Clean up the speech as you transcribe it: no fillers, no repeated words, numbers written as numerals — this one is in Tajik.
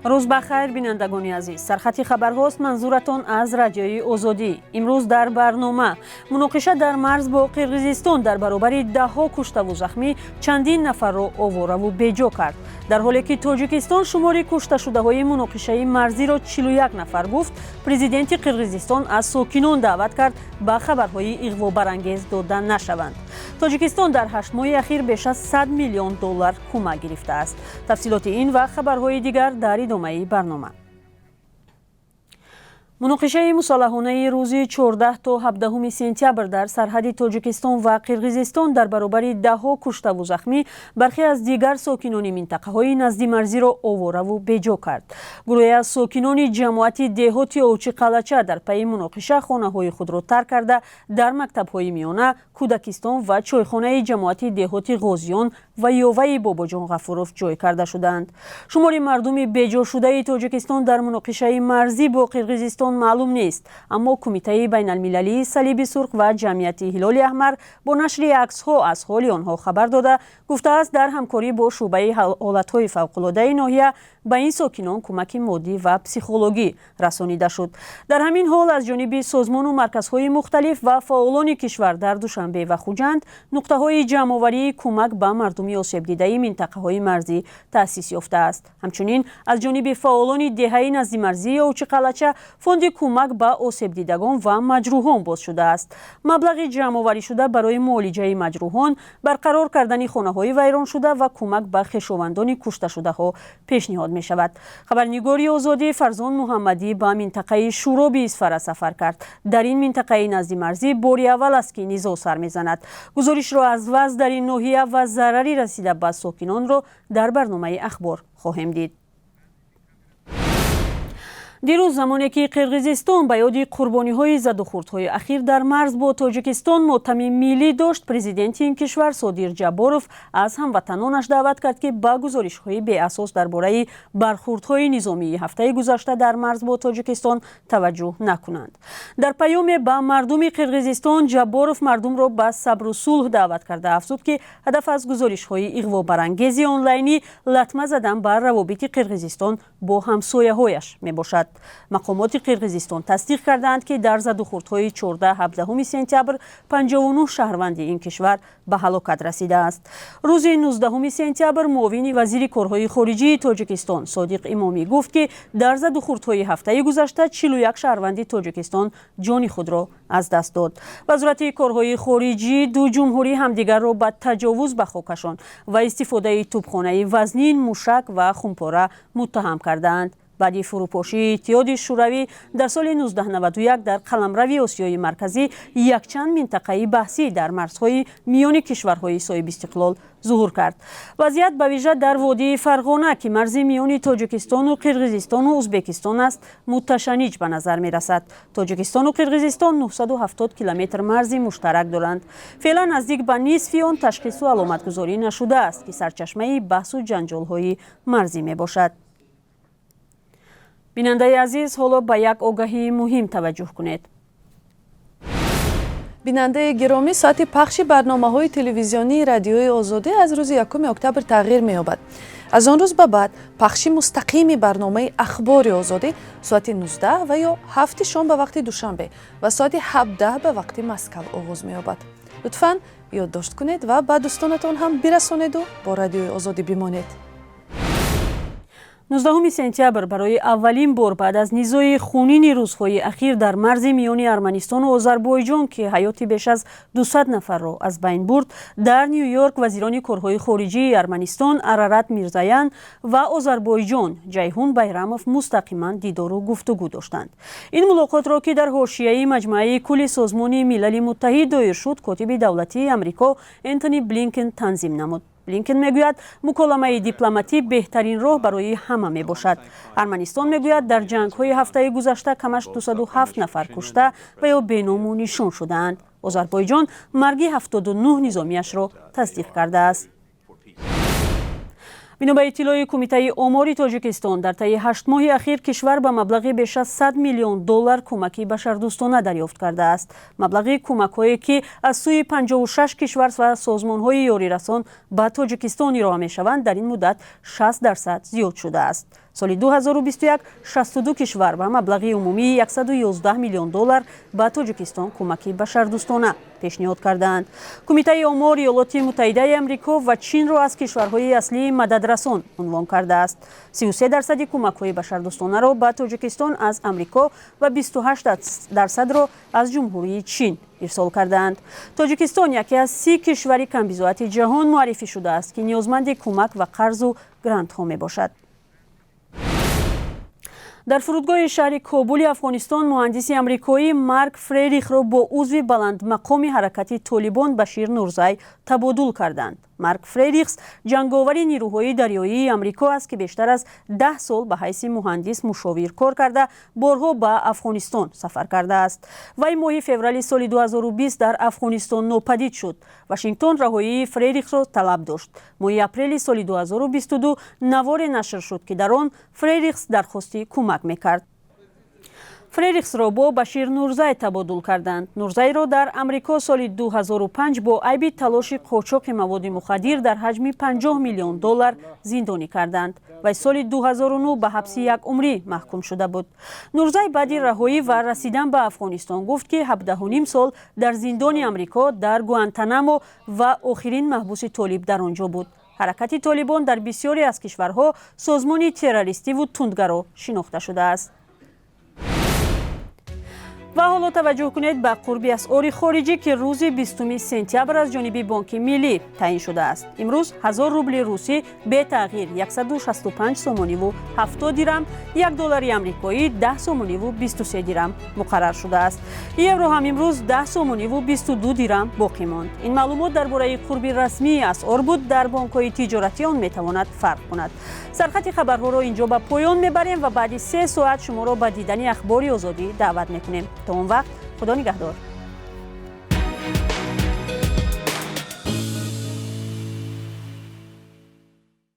Рӯз ба хайр, бинандагони азиз. Сархати хабарҳост, манзуратон аз Радиои Озодӣ. Имрӯз дар барнома: муноқиша дар марз бо Қирғизистон дар баробари даҳҳо куштаву захмӣ чандин нафарро овораву беҷо кард. Дар ҳоле ки Тоҷикистон шумори кушташудаҳои муноқишаи марзиро 41 нафар гуфт, президенти Қирғизистон аз сокинон даъват кард, ба хабарҳои иғвобарангез дода нашаванд. Тоҷикистон дар 8 моҳи ахир беш аз 100 миллион доллар кӯмак гирифтааст. Тафсилоти ин ва хабарҳои дигар дар идомаи барнома. Муноқишаи мусаллаҳонаи рӯзи 14 то 17 сентябр дар сарҳади Тоҷикистон ва Қирғизистон дар баробари даҳҳо куштаву захмӣ бархе аз дигар сокинони минтақаҳои наздимарзиро овораву беҷо кард. Гурӯҳе аз сокинони ҷамоати деҳоти Овчиқалача дар пайи муноқиша хонаҳои худро тарк карда, дар мактабҳои миёна, кӯдакистон ва чойхонаи ҷамоати деҳоти Ғозиён ва Ёваи Бобоҷон Ғафуров ҷой карда шудаанд. Шумори мардуми беҷошудаи Тоҷикистон дар муноқишаи марзӣ бо Қирғизистон маълум нест, аммо Кумитаи байналмилалии Салиби Сурх ва Ҷамъияти Ҳилоли Аҳмар бо нашри аксҳо аз ҳоли онҳо хабар дода, гуфтааст, дар ҳамкорӣ бо шӯъбаи ҳолатҳои фавқулодаи ноҳия ба ин сокинон кӯмаки моддӣ ва психологӣ расонида шуд. Дар ҳамин ҳол, аз ҷониби созмону марказҳои мухталиф ва фаъолони кишвар дар Душанбе ва Хуҷанд нуқтаҳои ҷамъоварии кӯмак ба мардуми осебдидаи минтақаҳои марзӣ таъсис ёфтааст. Ҳамчунин аз ҷониби фаъолони деҳаи наздимарзии Овчиқалача фонди кӯмак ба осебдидагон ва маҷрӯҳон боз шудааст. Маблағи ҷамъоваришуда барои муолиҷаи маҷрӯҳон, барқарор кардани хонаҳои вайроншуда ва кӯмак ба хешовандони кушташудаҳо пешниҳод мешавад. Хабарнигори Озодӣ Фарзон Муҳаммадӣ ба минтақаи Шӯроби Исфара сафар кард. Дар ин минтақаи наздимарзӣ бори аввал аст, ки низоъ сар мезанад. Гузоришро аз вазъ дар ин ноҳия ва зарари расида ба сокинонро дар барномаи ахбор хоҳем дид. Дирӯз, замоне ки Қирғизистон ба ёди қурбониҳои задухӯрдҳои ахир дар марз бо Тоҷикистон мотами миллӣ дошт, президенти ин кишвар Содир Ҷабборов аз ҳамватанонаш даъват кард, ки ба гузоришҳои беасос дар бораи бархӯрдҳои низомии ҳафтаи гузашта дар марз бо Тоҷикистон таваҷҷӯҳ накунанд. Дар паёме ба мардуми Қирғизистон Ҷабборов мардумро ба сабру сулҳ даъват карда, афзуд, ки ҳадаф аз гузоришҳои иғвобарангези онлайнӣ латма задан ба равобити Қирғизистон бо ҳамсояҳояш мебошад. Мақомоти Қирғизистон тасдиқ кардаанд, ки дар задухӯрдҳои 14-17 сентябр 59 шаҳрванди ин кишвар ба ҳалокат расидааст. Рӯзи 19 сентябр муовини вазири корҳои хориҷии Тоҷикистон Содиқ Имомӣ гуфт, ки дар задухӯрдҳои ҳафтаи гузашта 41 шаҳрванди Тоҷикистон ҷони худро аз даст дод. Вазорати корҳои хориҷӣ ду ҷумҳурӣ ҳамдигарро ба таҷовуз ба хокашон ва истифодаи тӯбхонаи вазнин, мушак ва хумпора муттаҳам кардаанд. Баъди фурӯпошии Иттиҳоди Шӯравӣ дар соли 1991 дар қаламрави Осиёи Марказӣ якчанд минтақаи баҳсӣ дар марзҳои миёни кишварҳои соҳибистиқлол зуҳур кард. Вазъият ба вижа дар водии Фарғона, ки марзи миёни Тоҷикистону Қирғизистону Ӯзбекистон аст, муташанниҷ ба назар мерасад. Тоҷикистону Қирғизистон 970 километр марзи муштарак доранд. Феълан наздик ба нисфи он ташхису аломатгузорӣ нашудааст, ки сарчашмаи баҳсу ҷанҷолҳои марзӣ мебошад. Бинандаи азиз, ҳоло ба як огаҳии муҳим таваҷҷӯҳ кунед. Бинандаи гиромӣ, соати пахши барномаҳои телевизионии Радиои Озодӣ аз рӯзи 1 октябр тағйир меёбад. Аз он рӯз ба баъд пахши мустақими барномаи Ахбори Озодӣ соати 19 ва ё 7 шом ба вақти Душанбе ва соати 17 ба вақти Москав оғоз меёбад. Лутфан ёддошт кунед ва ба дӯстонатон ҳам бирасонеду бо Радиои Озодӣ бимонед. 19 сентябр барои аввалин бор баъд аз низои хунини рӯзҳои ахир дар марзи миёни Арманистону Озарбойҷон, ки ҳаёти беш аз 200 нафарро аз байн бурд, дар Ню Йорк вазирони корҳои хориҷии Арманистон Арарат Мирзаян ва Озарбойҷон Ҷайҳун Байрамов мустақиман дидору гуфтугӯ доштанд. Ин мулоқотро, ки дар ҳошияи Маҷмааи кулли Созмони Милали Муттаҳид доир шуд, котиби давлатии Амрико Энтони Блинкен танзим намуд. Блинкен мегӯяд, муколамаи дипломатӣ беҳтарин роҳ барои ҳама мебошад. Арманистон мегӯяд, дар ҷангҳои ҳафтаи гузашта камаш 207 нафар кушта ва ё беному нишон шудаанд. Озарбойҷон марги 79 низомиашро тасдиқ кардааст. Бино ба иттилои Кумитаи омори Тоҷикистон, дар таи 8 моҳи ахир кишвар ба маблағи беш аз 100 миллион доллар кӯмаки башардӯстона дарёфт кардааст. Маблағи кӯмакҳое, ки аз сӯи 56 кишвар ва созмонҳои ёрирасон ба Тоҷикистон ироа мешаванд, дар ин муддат 60% зиёд шудааст. Соли 2021 62 кишвар ба маблағи умумии 111 миллион доллар ба Тоҷикистон кӯмаки башардӯстона пешниҳод кардаанд. Кумитаи омор Иёлоти Муттаҳидаи Амрико ва Чинро аз кишварҳои аслии мададрасонӣ унвон кардааст. 33 дарсади кӯмакҳои башардӯстонаро ба Тоҷикистон аз Амрико ва 28 дарсадро аз Ҷумҳурии Чин ирсол кардаанд. Тоҷикистон яке аз 30 кишвари камбизоати ҷаҳон муаррифӣ шудааст, ки ниёзманди кӯмак ва қарзу грантҳо мебошад. Дар фурудгоҳи шаҳри Кобули Афғонистон муҳандиси амрикоӣ Марк Фрерихро бо узви баландмақоми ҳаракати Толибон Башир Нурзай табодул карданд. Марк Фрерихс ҷанговари нирӯҳои дарёии Амрико аст, ки бештар аз 10 сол ба ҳайси муҳандис мушовир кор карда, борҳо ба Афғонистон сафар кардааст. Вай моҳи феврали соли 2020 дар Афғонистон нопадид шуд. Вашингтон раҳоии Фрерихсро талаб дошт. Моҳи апрели соли 2022 наворе нашр шуд, ки дар он Фрерихс дархости кӯмак мекард. Фрерихсро бо Башир Нурзай табодул карданд. Нурзайро дар Амрико соли 2005 бо айби талоши қочоқи маводи мухаддир дар ҳаҷми 50 миллион доллар зиндонӣ карданд ва соли 2009 ба ҳабси якумрӣ маҳкум шуда буд. Нурзай баъди раҳоӣ ва расидан ба Афғонистон гуфт, ки 17,5 сол дар зиндони Амрико дар Гуантанамо ва охирин маҳбуси толиб дар он ҷо буд. Ҳаракати Толибон дар бисёре аз кишварҳо созмони террористиву тундгаро шинохта шудааст. Ва ҳоло таваҷҷӯҳ кунед ба қурби асъори хориҷӣ, ки рӯзи 20 сентябр аз ҷониби Бонки Миллӣ таъин шудааст. Имрӯз 1000 рубли русӣ бетағйир 165 сомониву 70 дирам, 1 доллари амрикоӣ 10 сомониву 23 дирам муқаррар шудааст. Евро ҳам имрӯз 10 сомониву 22 дирам боқӣ монд. Ин маълумот дар бораи қурби расмии асъор буд. Дар бонкҳои тиҷоратӣ он метавонад фарқ кунад. Сархати хабарҳоро инҷо ба поён мебарем ва баъди 3 соат шуморо ба дидани Ахбори Озодӣ даъват мекунем. То он вақт, Худо нигаҳдор.